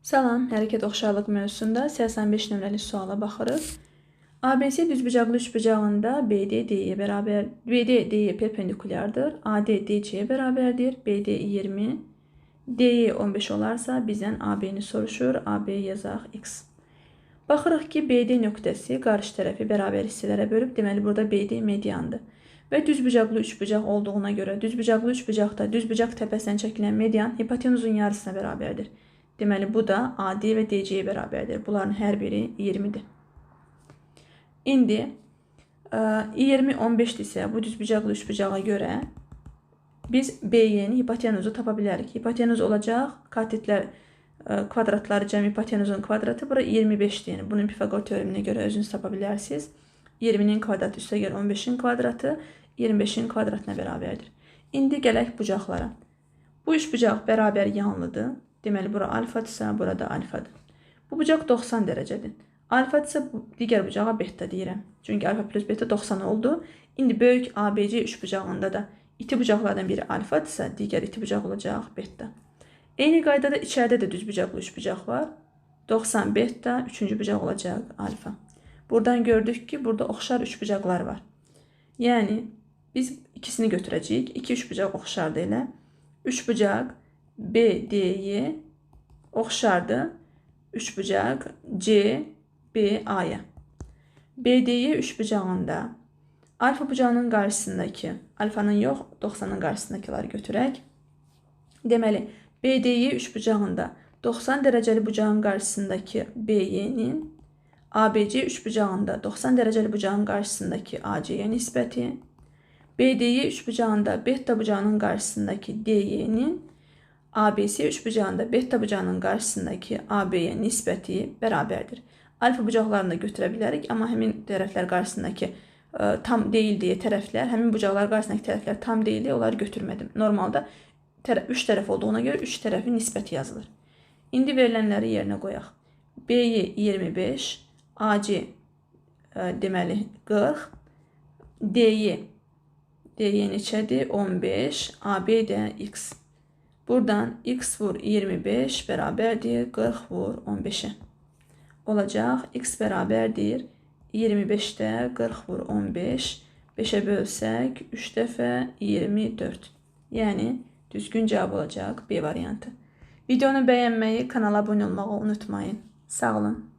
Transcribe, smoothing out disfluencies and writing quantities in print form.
Salam, hərəkət oxşarlıq mövzusunda 85 nömrəli suala baxırıq. ABC düzbucaqlı üçbucağında BD DY bərabər, BD DY perpendikulyardır, AD DC-yə bərabərdir, BD 20, DY 15 olarsa bizdən AB-ni soruşur, AB yazaq X. Baxırıq ki, BD nöqtəsi qarşı tərəfi bərabər hissələrə bölüb, deməli burada BD mediandır. Və düzbucaqlı üçbucaq olduğuna görə düzbucaqlı üçbucaqda düzbucaq təpəsindən çəkilən median hipotenuzun yarısına bərabərdir. Deməli, bu da AD və DC-yə bərabərdir. Bunların hər biri 20-dir. İndi 20 15-dirsə, bu düzbucaqlı üçbucağa görə biz BY-ni hipotenuzu tapa bilərik. Hipotenuz olacaq, katetlər kvadratları cəmi hipotenuzun kvadratı. Bura 25-dir. Yəni, bunun Pifaqor teoreminə görə özünüz tapa bilərsiniz. 20-nin kvadratı üstə gəl 15-in kvadratı 25-in kvadratına bərabərdir. İndi gələk bucaqlara. Bu üçbucaq bərabər yanlıdır. Deməli, bura alfadırsa, burada alfadır. Bu bucaq 90 dərəcədir. Alfadırsa, digər bucağa beta deyirəm. Çünki alfa plus beta 90 oldu. İndi böyük ABC üçbucağında da iti bucaqlardan biri alfadırsa, digər iti bucaq olacaq beta. Eyni qaydada içəridə də düzbucaqlı üçbucaq var. 90 beta, üçüncü bucaq olacaq alfa. Buradan gördük ki, burada oxşar üçbucaqlar var. Yəni, biz ikisini götürəcəyik. İki üçbucaq oxşardır elə. Üçbucaq BDY oxşardır üçbucaq CBA-ya. BDY üçbucağında alfa bucağının qarşısındakı, alfanın yox, 90-ın qarşısındakıları götürək. Deməli, BDY üçbucağında 90 dərəcəli bucağın qarşısındakı BY-nin ABC üçbucağında 90 dərəcəli bucağın qarşısındakı AC-yə nisbəti, BDY üçbucağında beta bucağının qarşısındakı DY-nin ABC üçbucağında beta bucağının qarşısındakı AB-yə nisbəti bərabərdir. Alfa bucaqlarını da götürə bilərik, amma həmin tərəflər qarşısındakı tam deyil deyə tərəflər, həmin bucaqlar qarşısındakı tərəflər tam deyil deyə onları götürmədim. Normalda üç tərəf olduğuna görə üç tərəfin nisbəti yazılır. İndi verilənləri yerinə qoyaq. BY 25, AC deməli 40, DY neçədir? 15, AB də X. Buradan x vur 25 bərabərdir 40 vur 15-ə. Olacaq x bərabərdir 25-də 40 vur 15, 5-ə bölsək 3 dəfə 24. Yəni, düzgün cavab olacaq B variantı. Videonu bəyənməyi, kanala abunə olmağı unutmayın. Sağ olun.